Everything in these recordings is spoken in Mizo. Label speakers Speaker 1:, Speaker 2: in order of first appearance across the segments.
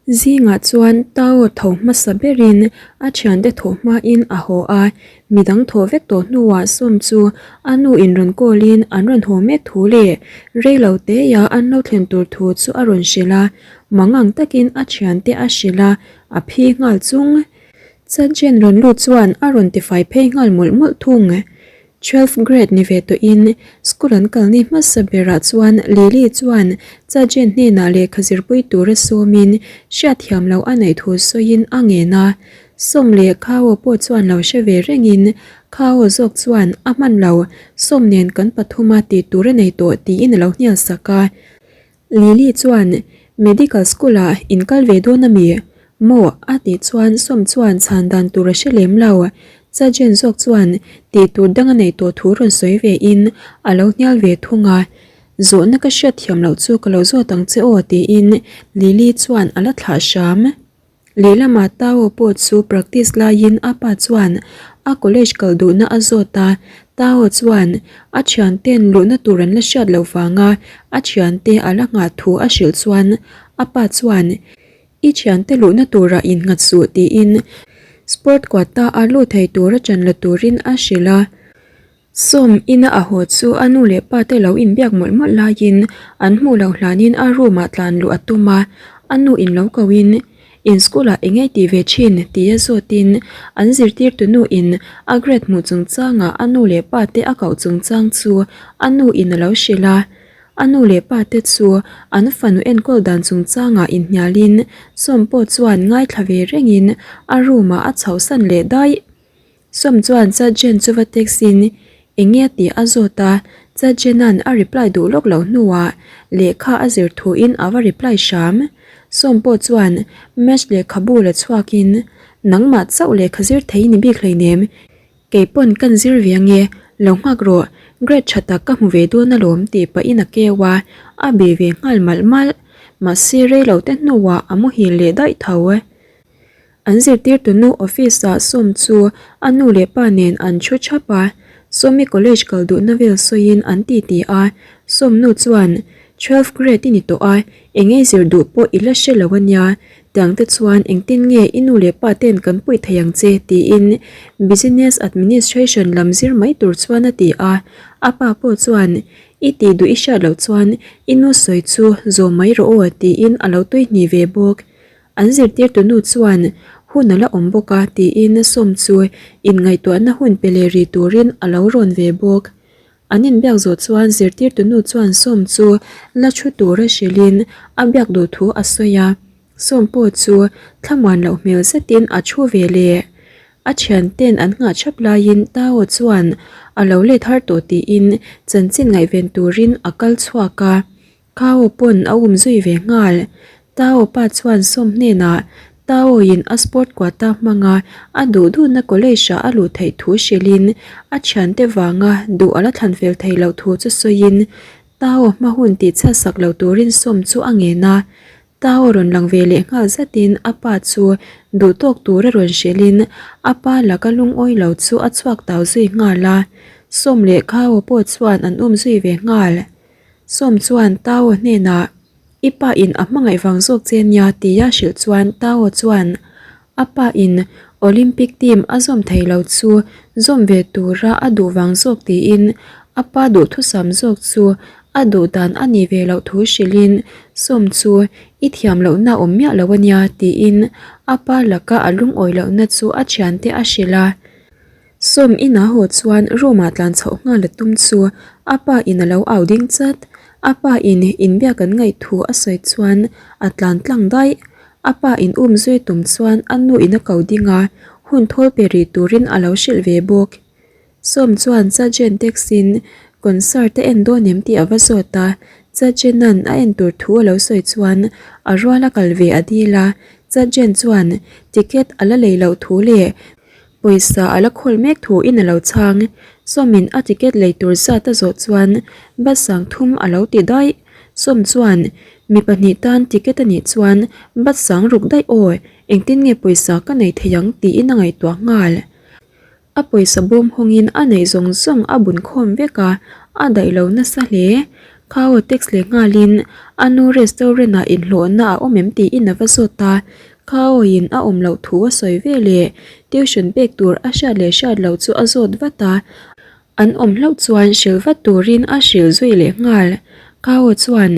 Speaker 1: Zingah chuan Tao tho hmasa berin a thiante thawh hmain a haw a, midang thawh vek tawh hnuah Sawm chu a nu in rawn call in an rawn haw mek thu leh reilo teia an lo thlen tur thu chu a rawn hrilh a, mangang takin a thiante a hrilh a, a phi nghal chung. Chanchin rawn lut chuan a rawn tifai phei nghal mawlh mawlh thung. Twelfth grade ni ve tawhin school an kalni hmasa berah chuan Lily chuan Chajen hnenah lehkha zirpui tura sawmin hriatthiam loh a neih thu sawiin a ngen a. Sawm leh Khao pawh chuan lo hre ve rengin Khao zawk chuan a hman lo, Sawm nen kan pathuma tih tur a nei tawh tiin a lo hnial sak a. Lily chuan, Medical school ah in kal ve dawn a mi? Maw? a tih chuan Sawm chuan chhan dan tur a hre lem lo. Chajen zawk chuan tih tur dang a neih tawh thu rawn sawi ve in a lo hnial ve thung a. Zawhna ka hriat thiam loh chu ka lo zawt ang che aw tiin Lily chuan a la thlah hram. Lehlamah Tao pawh chu practice laiin a pa chuan a college kal duhna a zawt a, Tao chuan a thianten luhna tur an la hriat loh vanga a thiante a la nghah thu a hrilh chuan a pa chuan I thiante luhna turah innghat suh tiin sport quota a lut thei tura ṭan la turin a hrilh a. Sawm ina a haw chu a nu leh pa te lo inbiak mawlh mawlh laiin an hmuh loh hlanin a room ah tlan luh a tum a, a nu in lo ko in, In school ah eng ei tih ve thin? tia zawt in an zirtirtu nu in a grade hmuh chungchang ah a nu leh pa te a koh chungchang chu a nu in a lo hrilh a. A nu leh pa te chu an fanu enkawl dan chungchang ah inhnial in Sawm pawh chuan ngaithla ve reng in a room ah a chhohsan leh daih. Sawm chuan Chajen chu va text in eng nge tih a zawt a, Chajena'n a reply duh lawk loh hnuah lehkha a zir thuin a va reply hram. Sawm pawh chuan match lehkhabu la chhuakin nangmah chauh lehkha zir thei ni bik hleinem, kei pawn kan zir ve ange, lo nghak rawh, grade tha tak ka hmu ve dawn alawm tih pahin a keu a, a be ve nghal malh malh. Mahse reilote hnuah a muhil leh daih tho. An zirtirtu nu office ah Sawm chu a nu leh pa nen an thu thap a, Sawmi college kal duhna vel sawiin an ti ti a, Sawm nu chuan Twelve grade i ni tawh a, eng ei zir duh pawh i la hre lo a nia, tiang te chuan engtin nge i nu leh pa ten kan puih thei ang che tiin Business Administration lam zir mai tur chuan a ti a, a pa pawh chuan I tih duh i hriat loh chuan i nu sawi chu zawm mai rawh aw tiin a lo tuihnih ve bawk. An zirtirtu nu chuan hun a la awm bawk a tiin Sawm chu inngaihtuahna hun pe leh rih turin a lo rawn ve bawk. An inbiak zawh chuan zirtirtu nu chuan Sawm chu la thu tura hrilhin a biak duh thu a sawi a, Sawm pawh chu thlamuan loh hmel zetin a thu ve leh. A thianten an nghah thap laiin Tao chuan a lo let har tawh tiin chanchin ngaihven turin a kal chhuak a. Khao pawn a um zui ve nghal. Tao pa chuan Sawm hnenah Tao in a sport quota hmanga a duh duhna college ah a luh theih thu hrilhin a thiante vanga duh a la thlan fel thei loh thu chu sawiin Tao hma hun tih chhiatsak lo turin Sawm chu a ngen a. Tao rawn lang ve leh nghal zatin a pa chu duh tawk tura rawn hrilhin a pa laka lungawi lo chu a chhuak tau zui nghal a. Sawm leh Khao pawh chuan an um zui ve nghal. Sawm chuan Tao hnenah, I pa in a hmangaih vang zawk che nia tia hrilh chuan Tao chuan a pa in Olympic team a zawm thei lo chu zawm ve tura a duh vang zawk tiin a pa duhthusam zawk chu a duh dan a nih ve loh thu hrilhin Sawm chu i thiam lohna awm miah lo a nia tiin a pa laka a lungawi lohna chu a thiante a hrilh a. Sawm ina haw chuan room ah tlan chhoh nghal a tum chu a pa in a lo au ding chat. A pa in inbiak an ngaih thu a sawi chuan a tlan tlang daih. A pa in um zui tum chuan a nu in a ko ding a, hun thawl pe rih turin a lo hrilh ve bawk. Sawm chuan Chajen taxi in concert a en dawn em tih a va zawt a, Chajena'n a en tur thu a lo sawi chuan a rual a kal ve a dil a, Chajen chuan ticket a la lei loh thu leh Pawisa a la khawl mek thu in a lo chhang. Sawmin a ticket lei tur zat a zawh chuan bus sang thum a lo ti daih. Sawm chuan, Mi pahnih tan ticket a nih chuan bus sang ruk daih aw, engtin nge pawisa ka nei thei ang tiin a ngaihtuah nghal. A pawisa bawm hawngin a neih zawng zawng a bun khawm vek a, a daih lo nasa hle. Khao text leh nghalin a nu restaurant ah inhlawhna a awm em tiin a va zawt a. Khao in a awm loh thu a sawi ve leh tuition pek tur a hriat leh hriat loh chu a zawt vat a. An awm hlauh chuan hrilh vat turin a hrilh zui leh nghal. Khao chuan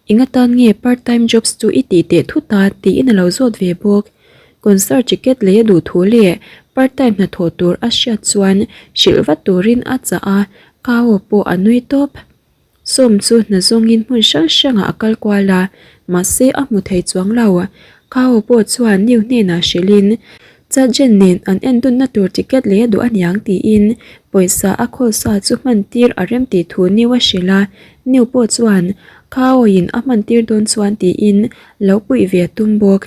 Speaker 1: Eng atan nge part time jobs chu i tih teh thut a tiin a lo zawt ve bawk. Concert ticket lei a duh thu leh part time hnathawh tur a hriat chuan hrilh vat turin a chah a, Kao pawh a nui tawp. Sawm chu hna zawngin hmun hrang hrangah a kal kual a, mahse a hmu thei chuang lo. Kao pawh chuan New hnenah hrilhin Chajen nen an endunna tur ticket lei a duh aniang tiin pawisa a khawl sa chu hman tir a rem tih thu New a hrilh a, New pawh chuan Kao in a hman tir dawn chuan tiin lo puih ve a tum bawk.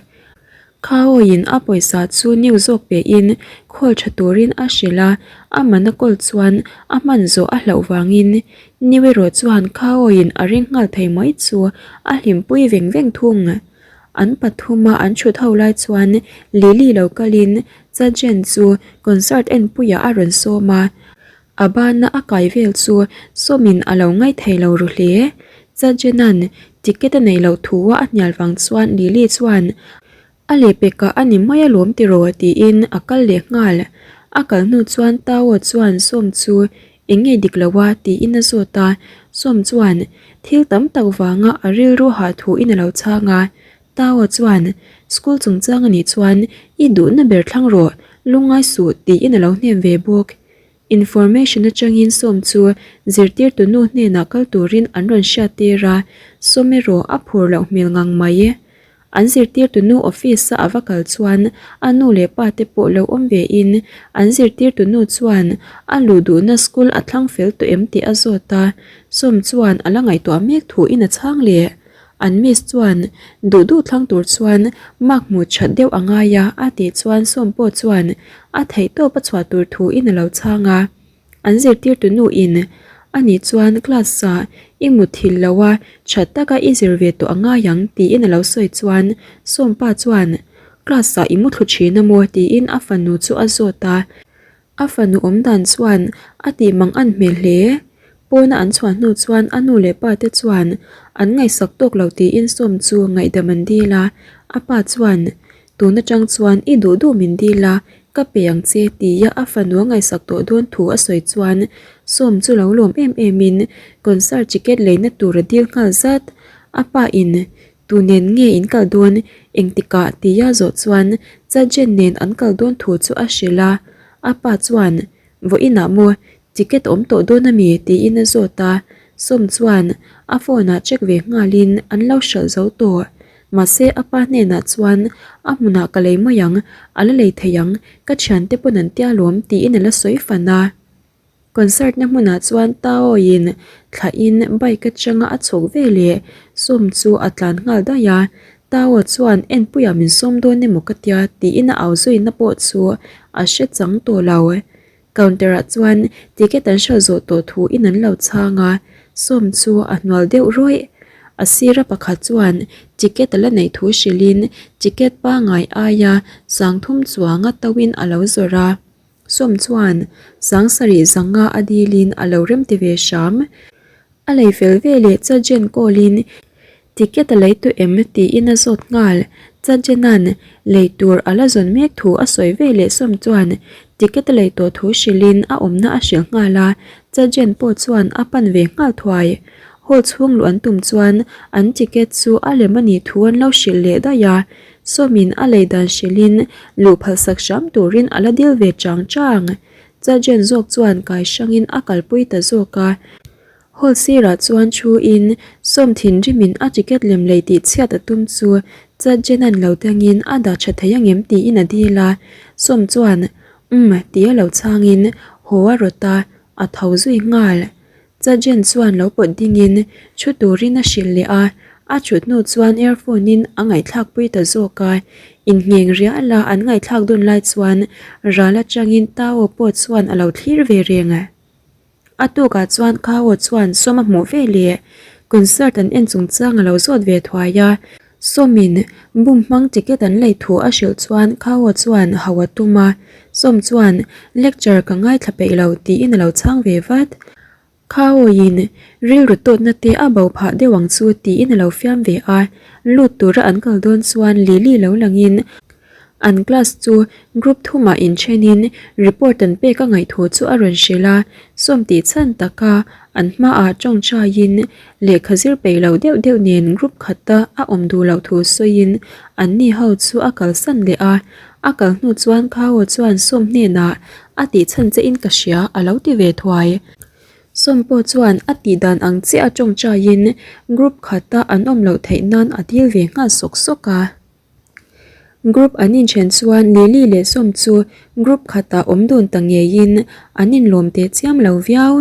Speaker 1: Khawiin a pawisa chu new zawk pehin khawl tha turin a hrilh a, a man a kawl chuan a hman zawh a hlauh vangin new erawh chuan Khawiin a ring nghal thei mai chu a hlimpui veng veng thung. An pathuma an thut ho lai chuan Lily lo kalin Chajen chu concert enpuiah a rawn sawm a, A bana a kai vel chu sawmin a lo ngaithei lo ru hle. Chajena'n ticket a neih loh thu a a hnial vang chuan Lily chuan a lehpekah a ni mai alawm tiraw tiin a kal leh nghal. A kal hnu chuan Tao chuan Sawm chu eng nge dik lo a tiin a zawt a, Sawm chuan thil tam tak vanga a rilru hah thu in a lo chhang a. Tao chuan school chungchang a nih chuan i duhna ber thlang rawh, lungngai suh tiin a lo hnem ve bawk. Information atangin sawm chu zirtirtu nu hnenah kal turin an rawn hriat tir a, sawm erawh a phur loh hmel ngang mai. An zirtirtu nu office a a va kal chuan a nu leh pa te pawh lo awm ve in an zirtirtu nu chuan a luh duhna school a thlang fel tawh em tih a zawt a, sawm chuan a la ngaihtuah mek thu in a chhang leh. An miss chuan duh duh thlang tur chuan mark hmuh that deuh a ngai a a tih chuan Sawm pawh chuan a theih tawp a chhuah tur thu in a lo chhang a. An zirtirtu nu in a nih chuan class ah i mutthilh lo a that taka i zir ve tawh a ngai ang tiin a lo sawi chuan Sawm pa chuan class ah i muthlu thin a maw tiin a fanu chu a zawt a. A fanu awm dan chuan a tih mang an hmel hle. Pawna an chhuah hnu chuan a nu leh pa te chuan an ngaihsak tawk lo tiin sawm chu ngaihdam an dil a. A pa chuan, Tun atang chuan i duh duh min dil a, ka pe ang che tia a fanu a ngaihsak tawh dawn thu a sawi chuan sawm chu lo lawm em em in concert ticket leina tur a dil nghal zat. A pa in Tu nen nge in kal dawn? Engtikah? tia zawh chuan Chajen nen an kal dawn thu chu a hrilh a. A pa chuan, Vawiinah maw? Ticket awm tawh dawn a mi? tiin a zawt a. Sawm chuan a phone ah check ve nghalin an lo hralh zo tawh. Mahse a pa hnenah chuan, A hmunah ka lei mai ang, a la lei thei ang, ka thiante pawn an tia lawm tiin a la sawi fan a. Concert na hmunah chuan Tao in thlah in bike atanga a chhuk ve leh sawm chu a tlan nghal daih a, Tao chuan enpuiah min sawm dawn emaw ka tia tiin a au zuina pawh chu a hre chang tawh lo. Counter ah chuan ticket an hralh zawh tawh thu in an lo chhang a, sawm chu a hnual deuh rawih. A sira pakhat chuan ticket a la neih thu hrilh in ticket pangai aia sangthum chuanga to in a lo zawrh a. Sawm chuan sangsarih zanga a dilin a lo rem ti ve hram. A lei fel ve leh Chajen call-in ticket a lei tawh em tiin a zawt nghal. Chajena'n lei tur a la zawn mek thu a sawi ve leh Sawm chuan ticket a lei tawh thu hrilhin a awmna a hrilh nghal a, Chajen pawh chuan a pan ve nghal thuai. Hall chhung luh an tum chuan an ticket chu a lem a nih thu an lo hrilh leh daih a. Sawmin a lei dan hrilhin luh phalsak hram turin a la dil ve chang chang. Chajen zawk chuan kai hrangin a kalpui ta zawk a. Hall sirah chuan thuin sawm thinrimin a ticket lem lei tih chhiat a tum chu Chajena'n lo dangin a dah tha thei angem tiin a dil a. Sawm chuan umm tia lo chhangin haw a rawt a, a tho zui nghal. Chajen chuan lo pawt dingin thu turin a hrilh leh a, a thut hnu chuan earphone in a ngaihthlak pui ta zawk a, inngheng rial a an ngaihthlak dun lai chuan ral atangin Tao pawh chuan a lo thlir ve reng. A tukah chuan Khao chuan sawm a hmuh ve leh concert an en chungchang a lo zawt ve thuai a, Sawmin bum hmang ticket an lei thu a hrilh chuan Khao chuan hau a tum a, Sawm chuan lecture ka ngaithla peih lo tiin a lo chhang ve vat. Khawiin rilru tawtna te a bo phah deuh ang chu tiin a lo fiam ve a, lut tura an kal dawn chuan Lily lo langin an class chu group thumah inthenin report an pek a ngaih thu chu a rawn hrilh a, sawm tih chhan taka an hmaah tawngtaiin lehkha zir peih loh deuh deuh nen group khata a awm duh loh thu sawiin anni ho chu a kalsan leh a, a kal hnu chuan Khao chuan sawm hnenah a tih chhan che in ka hria a lo ti ve thuai. Sawm pawh chuan a tih dan ang chiah a tawngtaiin group khata an awm loh theih nan a dil ve nghal sawk sawk a. Group an inthen chuan Lily leh Sawm chu group khatah awm dun ta ngeiin an inlawm teh chiam lo viau.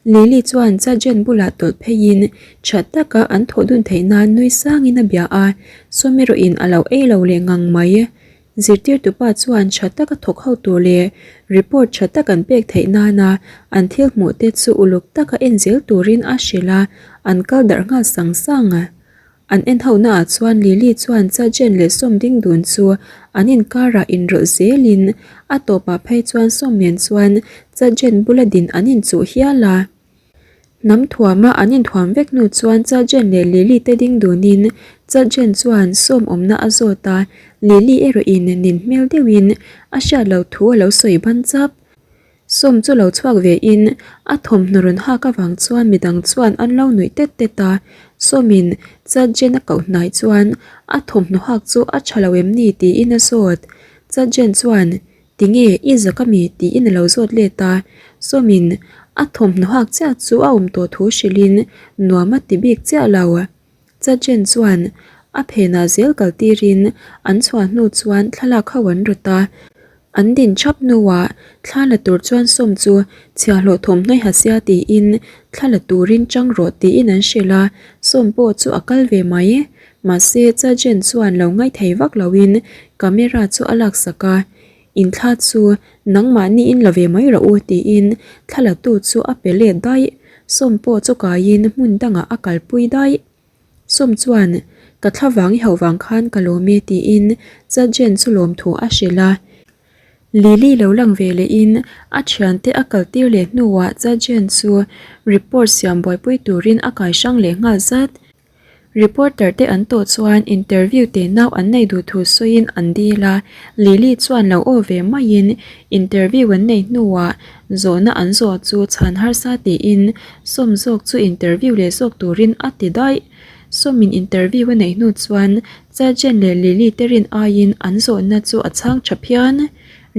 Speaker 1: Lily chuan Chajen bulah tawlh pheiin tha taka an thawh dun theih nan nui sangin a bia a, Sawm erawhin a lo ei lo leh ngang mai. Zirtirtupa chuan tha taka thawk ho tur leh report tha tak an pek theih nana an thil hmuh te chu uluk taka en zel turin a hrilh a, an kal darh nghal sang sang. An en ho naah chuan Lily chuan Chajen leh Sawm ding dun chu an inkarah inrawlh zelin a tawpah phei chuan Sawm nen chuan Chajen bula din an inchuh hial a. Hnam thuama an inthuam vek hnu chuan Chajen leh Lily te ding dunin Chajen chuan Sawm awmna a zawt a, Lily erawhin nin hmel deuhin a hriat loh thu a lo sawi ban chap. Sawm chu lo chhuak ve in a thawmhnaw rawn hak avang chuan midang chuan an lo nuih tet tet a, Sawmin Chatjen a koh hnai chuan a thawmhnaw hak chu a tha lo em ni tiin a zawt. Chatjen chuan Tinge i zak ami tiin a lo zawt let a, Sawmin a thawmhnaw hak chiah chu a awm tawh thu hrilhin nuam a ti bik chiah lo. Chachen chuan a phenah zel kal tirin an chhuah hnu chuan thlalak ho an rawt a, an din thap hnuah thla la tur chuan sawm chu chhiahhlawh thawmhnaw ha sia tiin thla la turin chang rawh tiin an hrilh a, sawm pawh chu a kal ve mai. Mahse Chachen chuan lo ngaithei vak loin camera chu a laksak a, Inthla chu nangmahni in la ve mai rawh u tiin thla la tu chu a pe let daih. Sawm pawh chu kaiin hmun dangah a kalpui daih. Sawm chuan ka thla vang i hauh vang khan ka lawm e tiin Chajen chu lawmthu a hrilh a. Lily lo lang ve lehin a thiante a kaltir leh hnuah Chajen chu report siam buaipui turin a kai hrang leh nghal zat. Reporter te an tawh chuan interview teh nau an nei duh thu sawiin an dil a, Lily chuan lo aw ve maiin interview an nei hnuah zawhna an zawh chu chhan harsa tiin sawm zawk chu interview leh zawk turin a ti daih. Sawmin interview a neih hnu chuan Chajen leh Lily te rin aiin an zawhna chu a chhang tha phian.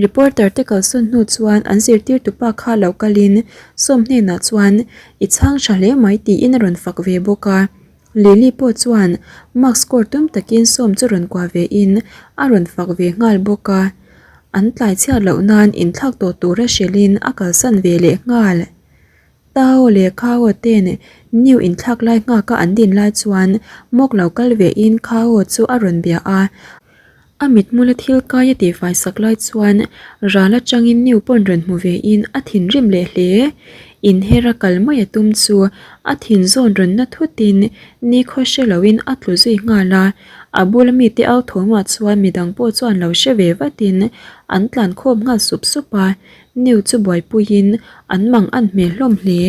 Speaker 1: Reporter te kalsawn hnu chuan an zirtirtupa kha lo kalin Sawm hnenah chuan I chhang tha hle mai tiin a rawn fak ve bawk a. Lily pawh chuan mark score tum takin Sawm chu rawn kuah ve in a rawn fak ve nghal bawk a. An tlai chhiat loh nan inthlak tawh tura hrilhin a kalsan ve leh nghal. Tao leh Khao ten New inthlak lai nghaka an din lai chuan Mawk lo kal ve in Khao chu a rawn bia a. A mithmula thil kai a tihfai sak lai chuan ral atangin New pawn rawn hmu ve in a thinrim leh hle. Inher a kal mai a tum chu a thin zawn rawn na thut in nikhaw hre lo in a tlu zui nghal a. A bula mite au thawmah chuan midang pawh chuan lo hre ve vat in an tlan khawm nghal sup sup a. New chu buaipuiin an mang an hmel hlawm hle.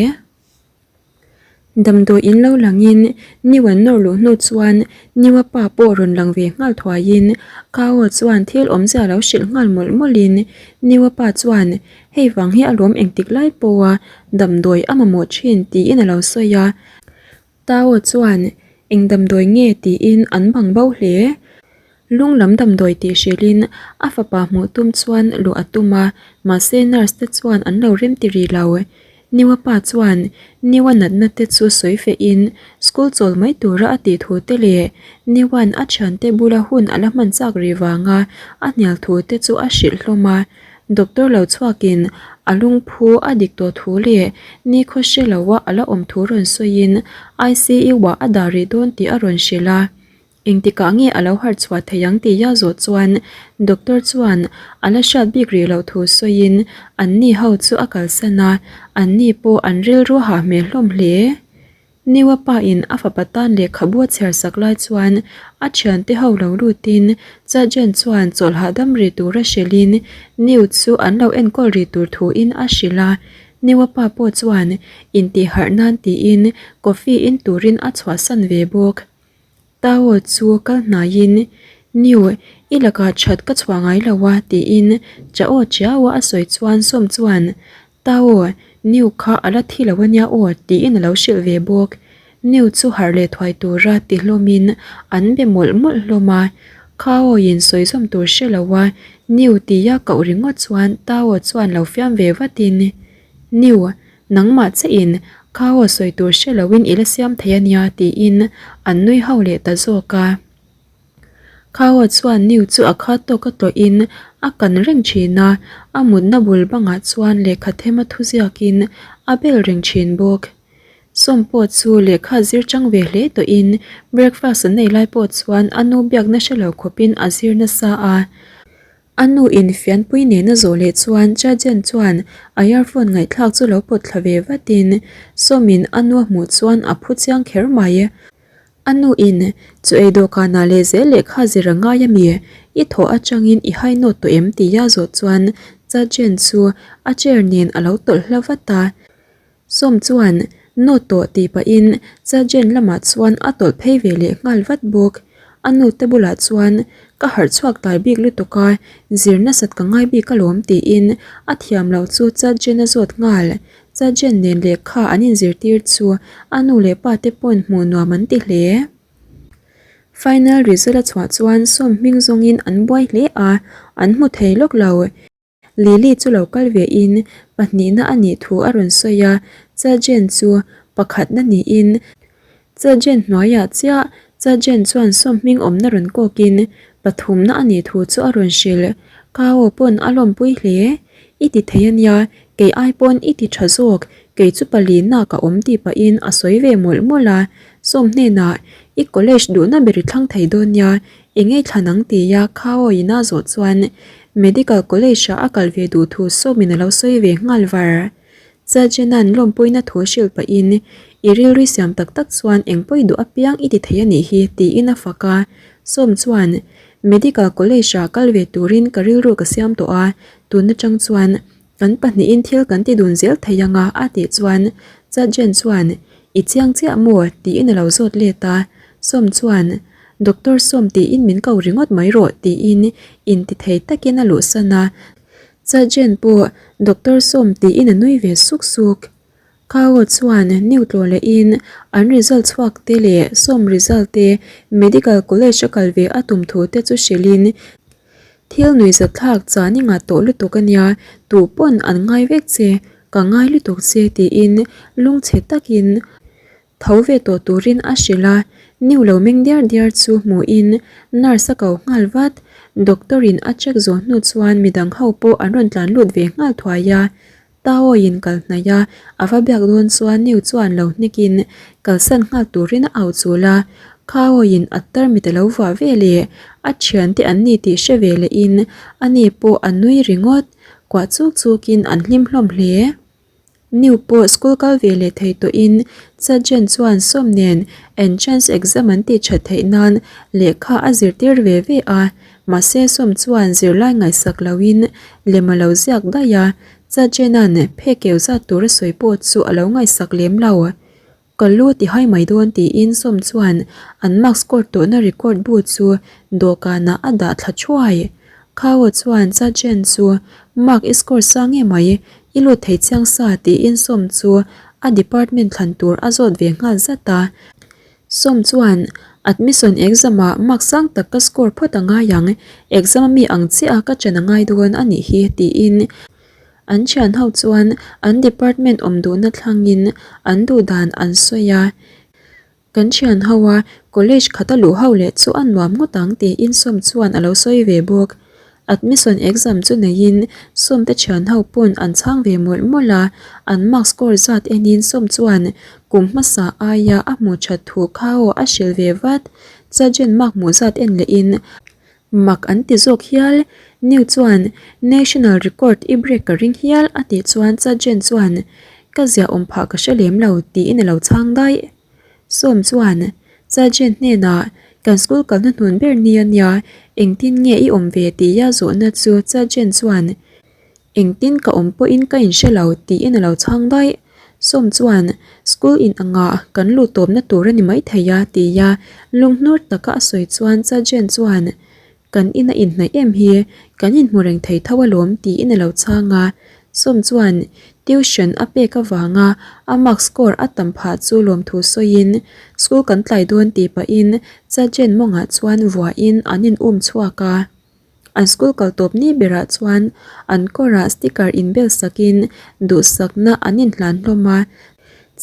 Speaker 1: Damdawi in lo langin New an nawr luh hnu chuan New-a pa pawh rawn lang ve nghal thuaiin Kao chuan thil awmzia lo hrilh nghal mawlh mawlhin New-a pa chuan hei vang hi a lawm engtik lai pawha damdawi a mamawh thin tiin a lo sawi a. Tao chuan eng damdawi nge tiin an bang bo hle. Lung lam damdawi tih hrilhin a fapa hmuh tum chuan luh a tum a, mahse nurse te chuan an lo rem ti rih lo. Niwa pa chuan Niwa natna te chu sawi fehin school chawl mai tura a tih thu te leh Niwa'n a thiante bula hun a la hman chak rih vanga a hnial thu te chu a hrilh hlawm a. Doctor lo chhuakin a lungphu a dik tawh thu leh nikhaw hre loa a la awm thu rawn sawiin ICU-ah a dah rih dawn tih a rawn hrilh a. Engtikah nge a lo harh chhuah thei ang tih a zawh chuan doctor chuan a la hriat bik rih loh thu sawiin anni ho chu a kalsan a, anni pawh an rilru hah hmel hlawm hle. Niwa pa in a fapa tan lehkhabu a chhiar sak lai chuan a thiante ho lo lutin Chajen chuan chawlh hahdam rih tura hrilhin Niu chu an lo enkawl rih tur thuin a hrilh a. Niwa pa pawh chuan intih harh nan tiin coffee in turin a chhuahsan ve bawk. Tao chu kal hnaiin, Niu, i lakah that ka chhuah ngai lo a tiin cha aw chiau a a sawi chuan Sawm chuan, Tao, Niu kha a la thi lo a nia aw tiin a lo hrilh ve bawk. Niu chu harh leh thuai tura ti hlawmin an be mawlh mawlh hlawm a. Khaoin sawi zawm tur hre lo a, Niu tia koh ringawt chuan Tao chuan lo fiam ve vatin, Niu, nangmah chiahin Khao sawi tur hre loin i la siam thei a nia tiin an nui ho leh ta zawk a. Khao chuan Niu chu a khat tawk a tawhin a kan reng thin a, a mutna bul bangah chuan lehkha thema thuziakin a bel reng thin bawk. Sawm pawh chu lehkha zir chang ve hle tawhin breakfast an nei lai pawh chuan a nu biakna hre lo khawpin a zir nasa a. A nu in fianpui nena zawh leh chuan Chajen chuan a earphone ngaihthlak chu lo pawt thla ve vatin Sawmin a nu a hmuh chuan a phu chiang kher mai. A nu in chu ei dawhkanah leh zel lehkha zir a ngai a mi? I thawh atangin i hai nawt tawh em? tia zawh chuan Chajen chu a chair nen a lo tawlh hla vat a. Sawm chuan note tawh tih pahin Sergeant lamah chuan a tawlh phei ve leh nghal vat bawk. A nute bulah chuan ka harh chhuak tai bik lutuk a, zir nasat ka ngai bik alawm tiin a thiam loh chu Sergeant a zawt nghal. Sergeant nen lehkha an inzirtir chu a nu leh pa te pawn hmuh nuam an ti hle. Final result a chhuah chuan sawm hming zawngin an buai hle a, an hmu thei lawk lo. Lily chu lo kal ve in pahnihna a nih thu a rawn sawi a, Chajen chu pakhatna niin Chajen hnuaiah chiah Chajen chuan sawm hming awmna rawn kawkin pathumna a nih thu chu a rawn hrilh. Kao pawn a lawmpui hle. I ti thei a nia, kei ai pawn i ti tha zawk, kei chu palina ka awm tih pahin a sawi ve mawlh mawlh a. Sawm hnenah i college duhna ber i thlang thei dawn nia, Eng ei thlan ang tia Khao in a zawh chuan Medical College ah a kal ve duh thu sawmin a lo sawi ve nghal var. Chajena'n lawmpuina thu hrilh pahin I rilri siam tak tak chuan eng pawi duh apiang i ti thei a nih hi tiin a fak a. Sawm chuan Medical College ah kal ve turin ka rilru ka siam tawh a, tun atang chuan Kan pahnihin thil kan ti dun zel thei ang a a tih chuan Chajen chuan I chiang chiah maw? tiin a lo zawt let a. Sawm chuan Doctor Sawm tiin min ko ringawt mai rawh tiin intithei takin a luhsan a. Chajen pawh Doctor Sawm tiin a nui ve suk suk. Kao chuan new tlawh lehin an result chhuak te leh Sawm result te Medical College a kal ve a tum thu te chu hrilhin Thil nuihzat thlak chan i ngah tawh lutuk a nia, tuh pawn an ngai vek che, ka ngai lutuk che tiin lungchhe takin tho ve tawh turin a hrilh a, new lo meng diar diar chu hmuhin nurse a ko nghal vat, doctor in a check zawh hnu chuan midang ho pawh an rawn tlan lut ve nghal thuai a, Taoin kal hnaih a, a va biak dawn chuan Niu chuan lo hnekin kalsan nghal turin a au chul a. Khaoin a tarmit a lo vuah ve leh a thiante an ni tih hre ve lehin ani pawh a nui ringawt, kuah chuk chukin an hlim hlawm hle. Niu pawh school kal ve leh thei tawhin Chajen chuan sawm nen entrance exam an tih that theih nan lehkha a zirtir ve ve a. Mahse sawm chuan zirlai ngaihsak loin lem a lo ziak daih a. Chachena'n phe keu zat tur a sawi pawh chu a lo ngaihsak lem lo. Ka lu ti hai mai dawn tiin Sawm chuan an mark score tawhna record bu chu dawhkanah a dah thla thuai. Khao chuan Chachen chu mark i score sang em mai, i lut thei chiang sa tiin Sawm chu a department thlan tur a zawt ve nghal zat a. Sawm chuan admission exam ah mark sang tak ka score phawt a ngai ang, exam a mi ang chiah a ka chen a ngai dawn a nih hi tiin an thian ho chuan an department awm duhna thlangin an duh dan an sawi a. Kan thian ho a college khat a luh ho leh chu a nuam ngawt ang tiin Sawm chuan a lo sawi ve bawk. Admission exam chu neiin Sawmte thian ho pawn an chhang ve mawlh mawlh a, an mark score zat enin Sawm chuan kum hmasa aia a hmuh that thu kha aw a hrilh ve vat. Chajen mark hmuh zat en lehin mak an ti zawk hial. New chuan National record i break ka ring hial a tih chuan Chajen chuan ka ziah awm phah ka hre lem lo tiin a lo chhang daih. Sawm chuan Sergeant hnenah kan school kalna hnun ber ni a nia, engtin nge i awm ve tia zawhna chu Sergeant chuan. Engtin ka awm pawhin ka inhre lo tiin a lo chhang daih. Sawm chuan, School in angah kan luh tawpna tur a ni maithei a tia lunghnur taka a sawi chuan Chajen chuan, Kan in a inhnaih em hi, kan inhmu reng thei tho alawm tiin a lo chhang a. Sawm chuan tuition a pek avanga a mark score a tam phah chu lawmthu sawiin school kan tlai dawn tih pahin Chajen mawngah chuan vuahin an in um chhuak a. An school kal tawp ni berah chuan an kawrah sticker inbel sakin duhsakna an inhlan hlawm a.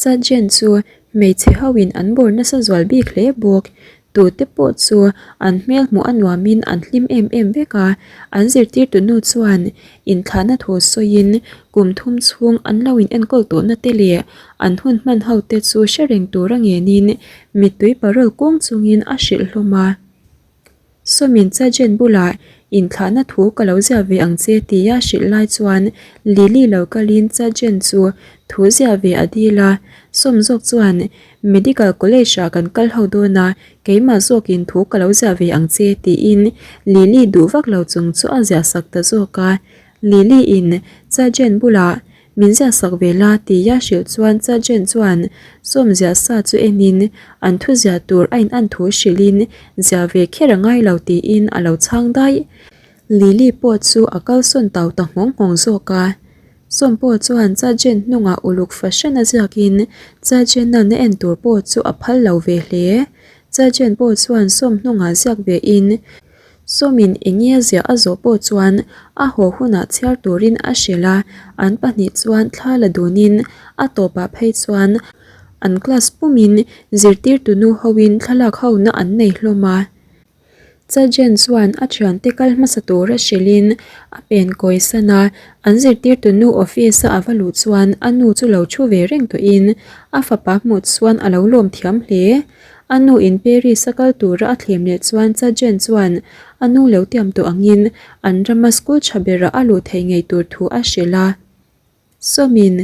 Speaker 1: Chajen chu hmeichhe hoin an bawr nasa zual bik hle bawk. Tute pawh chu an hmel hmuh a nuamin an hlim em em vek a, an zirtirtu nu chuan inthlahna thu sawiin kum thum chhung an lo in enkawl tawhna te leh an hun hman ho te chu hre reng tura ngenin mittui parawl kung chungin a hrilh hlawm a. Sawmin Chajen bulah inthlahna thu ka lo ziah ve ang che tia hrilh lai chuan Lily lo kalin Chajen chu thu ziah ve a dil a, Sawm zawk chuan Medical College ah kan kal ho dawn a, keimah zawkin thu ka lo ziah ve ang che tiin Lily duh vak lo chung chu a ziah sak ta zawk a. Lily in Chajen bulah Min ziah sak ve la tia hrilh chuan Chajen chuan sawm ziah sa chu enin an thu ziah tur a in an thu hrilhin ziah ve kher a ngai lo tiin a lo chhang daih. Lily pawh chu a kalsawn tau ta nghawng nghawng zawk a. Sawm pawh chuan Chajen hnungah uluk fahran a ziakin Chajenan a en tur pawh chu a phal lo ve hle. Chajen pawh chuan sawm hnungah ziak ve in Sawmin enge ziah a zawh pawh chuan a haw hunah chhiar turin a hrilh a, an pahnih chuan thla la dunin a tawpah phei chuan an class pumin zirtirtu nu hoin thlalak hona an nei hlawm a. Chajen chuan a thiante kal hmasa tura hrilhin a pen kawi san a, an zirtirtu nu office a a va luh chuan a nu chu lo thu ve reng tawhin a fapa hmuh chuan a lo lawm thiam hle. A nu in Paris a kal tura a thlem leh chuan Chajen chuan a nu lo tiam tawh angin an rama school tha berah a luh theih ngei tur thu a hrilh a. Sawmin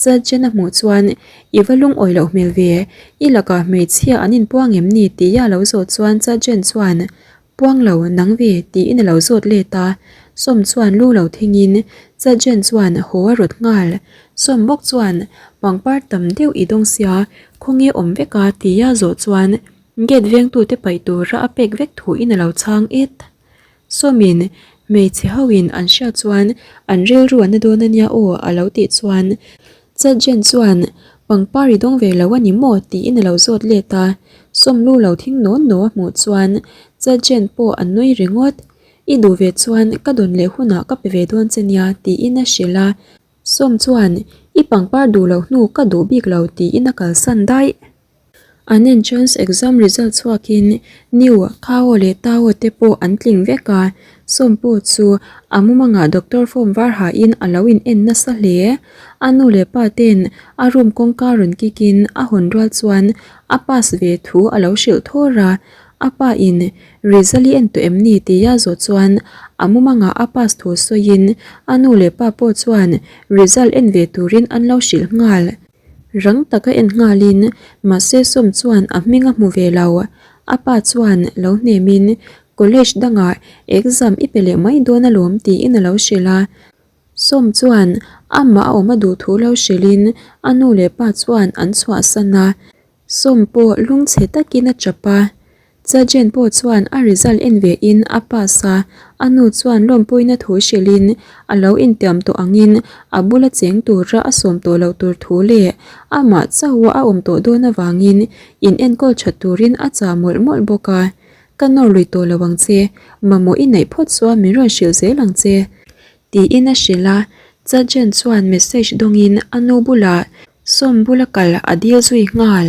Speaker 1: Chajen a hmuh chuan I va lungawi loh hmel ve, i lakah hmeichhia an inpuang em ni tia a lo zawh chuan Chajen chuan Puang lo, nang ve tiin a lo zawt let a, Sawm chuan lu lo thingin Chajen chuan haw a rawt nghal. Sawm bawk chuan pangpar tam deuh i dawng sia, khawnge awm vek a tia zawh chuan gate vengtute paih tura a pek vek thuin a lo chhang et. Sawmin hmeichhe hoin an hriat chuan an rilru a na dawn ania aw a lo tih chuan Chajen chuan pangpar i dawng ve lo a ni maw tiin a lo zawt let a, sawm lu lo thing nawn naw a hmuh chuan Chajen pawh a nui ringawt. I duh ve chuan ka dawn leh hunah ka pe ve dawn che nia tiin a hrilh a, Sawm chuan i pangpar duh loh hnu ka duh bik lo tiin a kalsan daih. An entrance exam result chhuakin New, Khao leh Tao te pawh an tling vek a, Sawm pawh chu a mumangah doctor form var hain a lo in en nasa hle. A nu leh pa ten a room kawngka rawn kick in a hawn rual chuan a pass ve thu a lo hrilh thawr a, a pa in result i en tawh em ni tia zawh chuan a mumangah a pass thu sawiin a nu leh pa pawh chuan result en ve turin an lo hrilh nghal. Rang taka en nghalin mahse Sawm chuan a hming a hmu ve lo. A pa chuan lo hnemin college dangah exam i pe leh mai dawn alawm tiin a lo hrilh a. Sawm chuan amah a awm a duh thu lo hrilhin a nu leh pa chuan an chhuahsan a. Sawm pawh lungchhe takin a chap a. Chajen pawh chuan a result en ve in a pass a, a nu chuan lawmpuina thu hrilhin a lo intiam tawh angin a bula cheng tura a sawm tawh loh tur thu leh amah chauha a awm tawh dawn avangin in enkawl that turin a chah mawlh mawlh bawk a. Ka nawr lui tawh lo ang che, mamawh i neih phawt chuan min rawn hrilh zel ang che, tiin a hrilh a. Chajen chuan message dawngin a nu bulah sawm bula kal a dil zui nghal.